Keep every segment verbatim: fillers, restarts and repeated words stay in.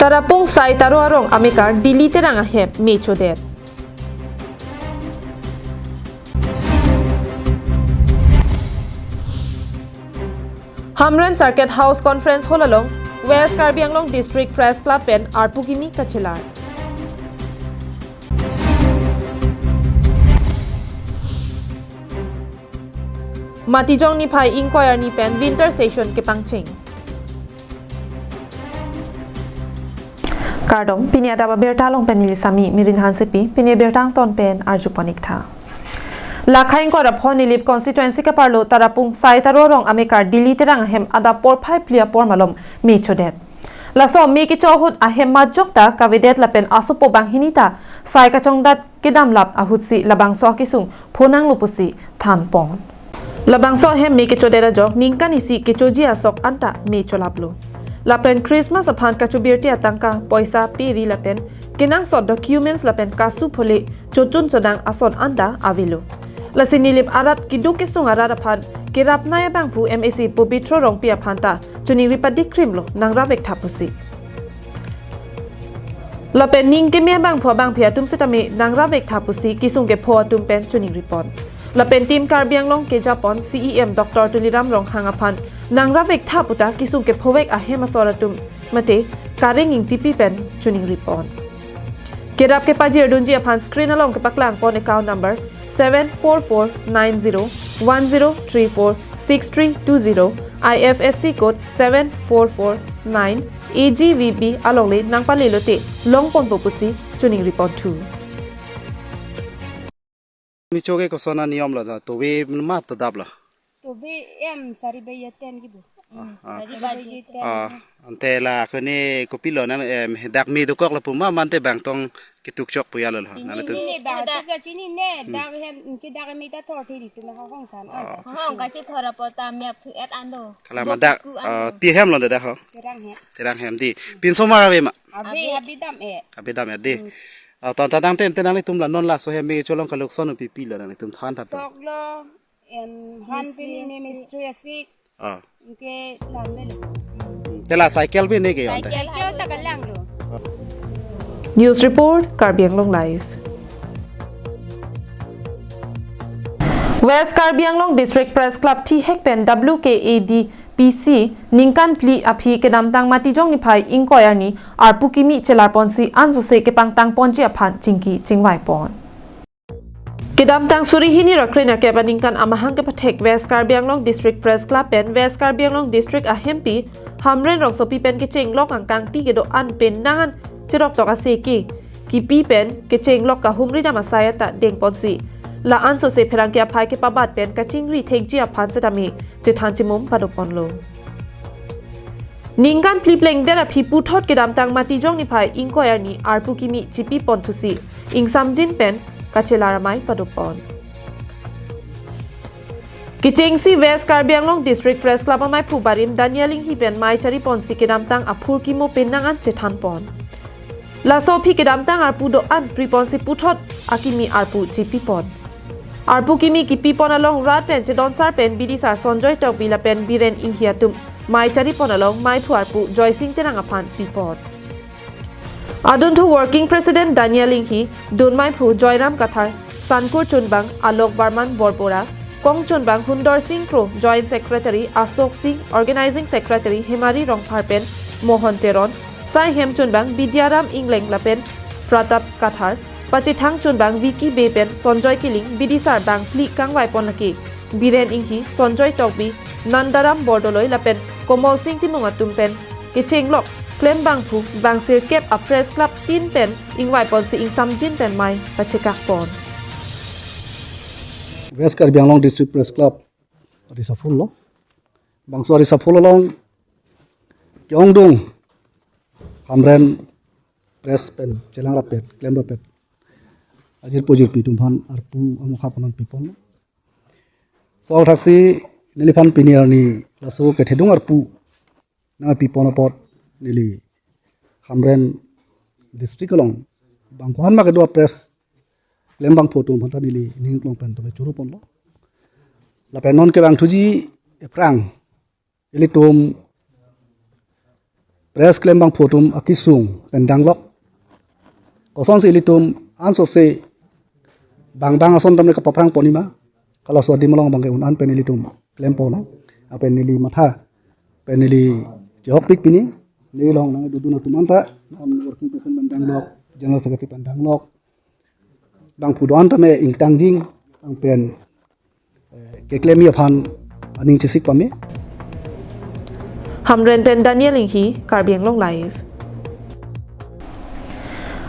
Tarapung Sai Taro arong amekar Dili Terang ahem me chodet. Hamren Circuit House Conference Hall along West Karbi Anglong District Press Club pen arpu kimi kachelar. Matijong niphai ingkoi arni pen winter session kepangcheng. Kardom, pini adap abirta along pen neli Sami Mirin Hansepi, pini abirta angton pen arjupon ik tha. Lakhai ingkoi ra pho Nilip constituency keparlo Tarapung Sai Taro arong amekar Dili Terang ahem adap porphai phli apor malom me chodet. Laso me kecho ahut ahem majok ta kavedet lapen asopo banghini ta sai kachongdat kedam lap ahutsi labangso akesung phonanglo pusi thanpon. Labangso ahem me kechodet ajok ningkan isi kechoji asok anta me cholaplo. Lapen Christmas aphan kachobirti atangka poisa peri lapen kenangsot documents lapen kasu phole chochun chodang ason anta avelo. Lasi Nilip arat keduk kesung arat aphan kerapnei abangphu M A C Pobitro Rongpi aphan ta choningri padik krimlo nang ravek tha pusi. Lapen ning keme abangphu abangphi atum setame nang ravek tha pusi kesung kepho atum pen choningripon. Lapen Team Karbi Anglong kejapon C E M Doctor Tuliram Ronghang aphan nang ravek tha puta kesung kephovek ahem asor atum mate Kareng Ingtipi pen choningripon. Kerap kepajirdunji aphan screen along kepaklangpon account number seven four four nine zero one zero three four six three two zero, I F S C code seven four four nine, A G V B alongle nangpalelote longponpo pusi choningripon thu. Micho ke koson aniyom lo da, tove mat to dap lo. Tove em sari baji ten kibo. Ah, ah. Sari baji ten. Ah, ante la kene kopilo nang em dak me dokok lo puma mante bangtong ketuk chok puya lo lo. Chini nang tu. Ne bang dak tu ka chini ne dak hem ke dak me ta thor thiri tu na hong san. Ah. Hong kachethor apot ta map thu et ando. Kala ma dak, ah, pi hem lo da ho. Terang hem. Terang hem di. Pinso ma ave ma. Ave, ave dam e. Ave dam e di. Ah, tan tan tangte ante nanglitum la non laso hem me cholong kalokson pipi lo nanglitum than than to. Sok lo, em, han pini ne mistri asik. Ah. Ke lam bel. Te la cycle pen ne ke yon te. Cycle ta kalang lo. News report, Karbi Anglong Live. West Karbi Anglong District Press Club thihek pen W K A D P C ningkan phli aphi kedamtang Matijong niphai ingkoi arni arpu kimi chelarponsi ansose kepangtangponji aphan chingki chingvaipon. Kedamtang suri hini ra kre-nerkep aningkan amahang kepathek West Karbi Anglong District Press Club pen West Karbi Anglong District ahempi Hamren Rongsopi pen kechenglok angkangpi kedo-an pen nang-an cheroktok ase ke kipi pen kechenglok kahumri dam asai anta dengponsi la ansose pherangke aphai kepabat pen kachingri thekji aphan setame chethan chimum padoponlo. Ningkan phli plengdet aphi puthot kedamtang Matijong niphai ingkoi arni arpu kimi chipipon thusi ingsamjin pen kachelar amei padopon. Kechengsi West Karbi Anglong District Press Club amaiphu barim Daniel Inghi pen mei chariponsi kedamtang aphurkimo pen nang-an chethanpon. Laso aphi kedamtang arpu do-an priponsi puthot akimi arpu chipipon. Arpu kimi kipipon along rat pen chedonsar pen bidisar Sonjoy Tokbi lapen Biren Inghi atum mei charipon along meiphu arpu Joysing Terang aphan pipon. Adunthu Working President Daniel Inghi, dunmeiphu Joyram Kathar, sankur chunbang Alok Barman Borbora, kong chunbang Hundor Singh Kro, Joint Secretary Asok Singh, Organizing Secretary Hemari Rongphar pen Mohon Teron, saihem chunbang Bidyaram Ingleng lapen Pratap Kathar, pachethang chunbang Vicky Bey pen Sonjoy Kiling, bidisar bangphli kangvaipon lake Biren Inghi, Sonjoy Tokbi, Nandaram Bordoloi lapen Komol Singh Timung atum pen kechenglok klembangphu bangsirkep a Press Club tin pen ingvaiponsi ingsamjin pen mei pachekakpon. West Karbi Anglong District Press Club reshuffle lo. Bangso reshuffle along ke-ongdung Hamren Press pen chelang rapet, klem rapet ajirpo jirpi atum aphan arpu amokha ponan pipon. So thaksi neliphan pini arni laso kethedung arpu nangpipon apot neli Hamren District along bangkohan ma kedo a press klembangphu atum aphan ta neli ning klong pen tame churuponlo. Lapen non kevangthuji ephrang ilitum press klem abangphu atum akesung pen danglok. Kosonsi ilitum ansose bang bang ason tame kapaphrang ponji ma, kalaso adim along abangke un-an pen ilitum klem ponlo. Lapen neli matha pen neli chehokpik pini, neli along nangdodun atum anta, non working president pen danglok, general secretary pen danglok, abangphu do-an tame ingtangjin, abang pen, eh, keklemji aphan aning chesik pame. Hamren pen Daniel Inghi, Karbi Anglong Live.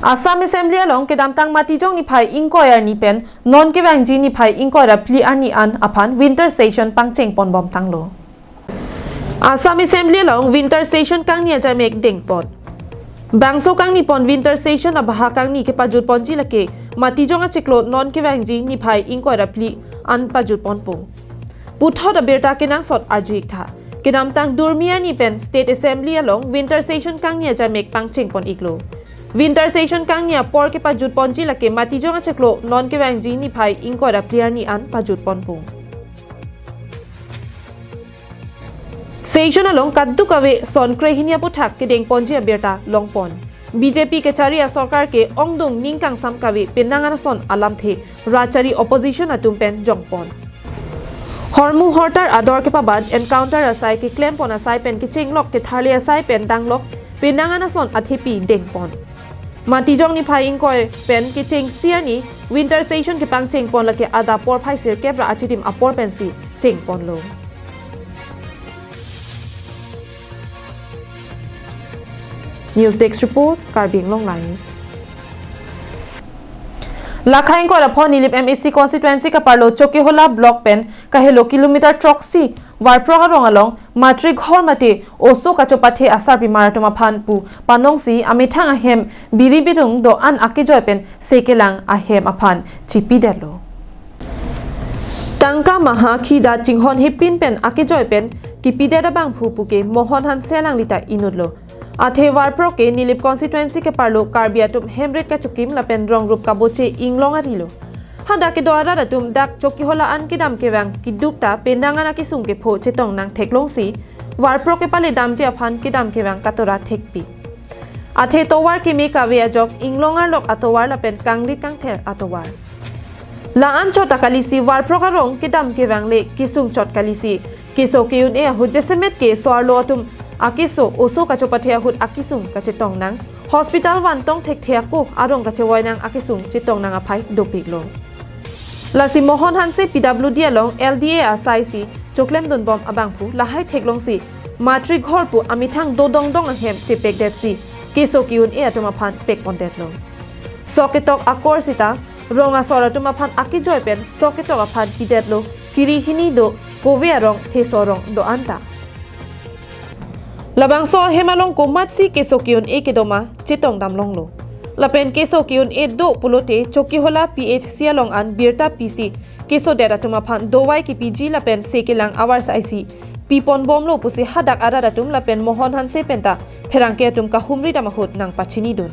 Assam Assembly along kedamtang Matijong niphai ingkoi arni pen non kevangji niphai ingkoi ra phli arni an aphan winter session pangcheng ponbom tanglo. Assam Assembly along winter session kangni ajaimek dengpon. Bangso kangni pon winter session abaha kangni kepajut ponji lake Matijong achiklo non kevangji niphai ingkoi ra phli an pajut ponpo. Puthot abirta kenangsot arju-ik tha. Kedamtang Durmi arni pen State Assembly along winter session kangni ajaimek pangcheng pon-iklo. Winter session kangni apor kepajut ponji lake Matijong achiklo non kevangji niphai ingkoi ra phli arni an pajut ponpo. Session along kadokave son krehini aputhak kedeng ponji abirta longpon. B J P kachari asorkar ke ongdung ning kangsam kave penang an ason alamthe rachari opposition atum pen jongpon. Hormu hortar ador kepabat encounter asai keklem pon asai pen kechenglok ketharli asai pen danglok penang an ason athepi dengpon. Matijong niphai ingkoi pen kecheng isi arni winter session kepangcheng pon lake adap porphai sirkep ra achidim apor pensi cheng ponlo. News Desk Report, Karbi Anglong Live. Lakhai ingkoi ra pho Nilip M A C constituency kaparlo Chokihola block pen kahelo kilometer throksi Varprok arong along Matri Ghor mate oso kachopathe asarpimar atum aphan pu panongsi amethang ahem biri birung do-an akejoi pen sekelang ahem aphan chipidetlo. Tangka maha khida chinghon hepin pen akejoi pen kipidet abangphu puke Mohon Hanse alangli ta inutlo. Athe Varprok ke Nilip constituency keparlo Karbi atum hemrit kachokim lapen rongrup kaboche inglong arilo. Hadak kedo arat atum dak Chokihola an kedam kevang kiduk ta penang an akesung kepho chetong nangtheklongsi Varprok kepale damji aphan kedam kevang katora thekpi. Athe tovar keme kave ajok inglong arlok atovar lapen kanglit kangther atovar. La-an chot akalisi Varprok arong kedam kevang le kesung chot kalisi keso ke-un-e ahut jasemet ke so-arlo atum akeso oso kachopathe ahut akesung kachetong nang, hospital vantong thekthe ako arong kachevoi nang akesung chetong nang aphai dopiklo. Lasi Mohon Hanse P W D along L D A asai si choklemdunbom abangphu lahai theklongsi Matri Ghor pu amethang dodongdong ahem chepekdetsi keso ke-un-e atum aphan pekpondetlo. Sok ketok akor sita rong asor atum aphan akejoi pen sok ketok aphan pidetlo, chiri hini do, kove arong, theso arong do-an ta. Labangso ahem along komatsi keso ke-un-e kedo ma chetong damlonglo. Lapen keso ke-un-e do pulote Chokihola P H C along an birta pisi kesodet atum aphan dovai kipiji lapen sekelang avarsai si piponbomlo pusi hadak arat atum lapen Mohon Hanse penta pherangke atum kahumri dam ahut nangpachinidun.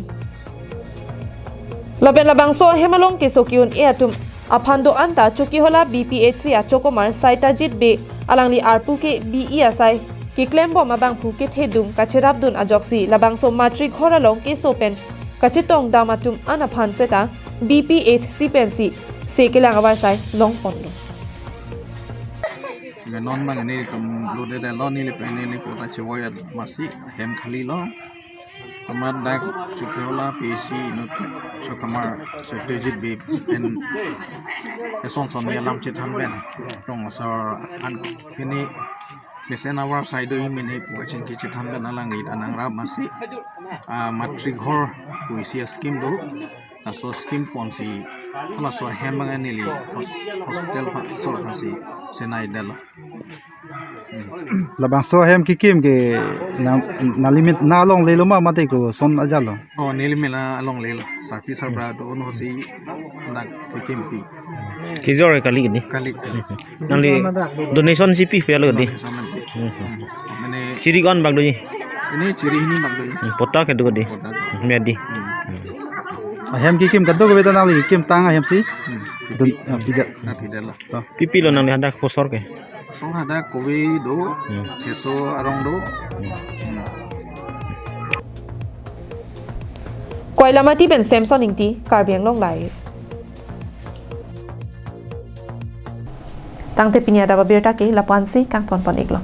Lapen labangso ahem along keso ke-un-e atum aphan do-an ta Chokihola B P H C achokomar Saitajit Bey alangli arpu ke B E asai keklembom abangphu kethedung kacherapdun ajoksi labangso Matri Ghor along keso pen kachetong dam atum an aphan seta B P H C pensi sekelang avarsai longponlo. Nelitum lodedetlo, neli pen neli puta chevoi amatsi hem khalilo. Amat dak Chokihola P H C inut chokomar Saitajit Bey pen eson son alam chethan pen rong asor an pini mesen avarsai do-i mene pu kachingki chethan pen alangli ta nangrap amatsi, ah, Matri Ghor pu isi scheme do. Laso scheme ponsi laso ahem abang neli hos-, hospital aphan asor aphansi chenaidetlo. Labangso ahem kekim ke na, na limit na longlelo ma mate koson ajatlo? Oh, neli mela longlelo. Sarpi sarbura do-un ahutsi dak kekimpi. Kejor kali ini. Kali. Nangli donation si pi pelo di. Donation nanti. Hmm. Mane chiri ko-an bak doji? Ini chiri hini bak doji. Hmm, pota kedo di. Pota. Hmm, medi. Hmm. Ahem kekim kadokave ta nangli kekim tang ahem si. Hmm. Dun, ah, pidet. Ah, pidetlo. To. Pi pilo nangli hadak kosor ke? Kosor hadak kove do, hmm, theso arong do. Hmm. Hmm. Koilamati pen Samson Ingti, Karbi Anglong Live. Tangte pini adap abirta ke lapu-ansi kangton pon-iklo.